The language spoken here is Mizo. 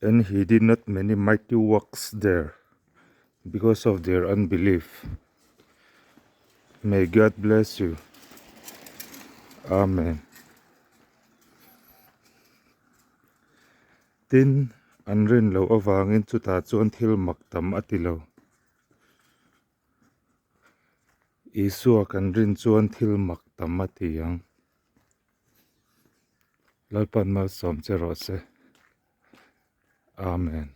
And he did not many mighty works there because of their unbelief. May God bless you. Amen. Tin, an rin loh avangin chutah chuan thil mak tam a ti lo. Isua kan rin chuan thil mak tam a ti ang. Lalpan malsawm che rawh se. Amen.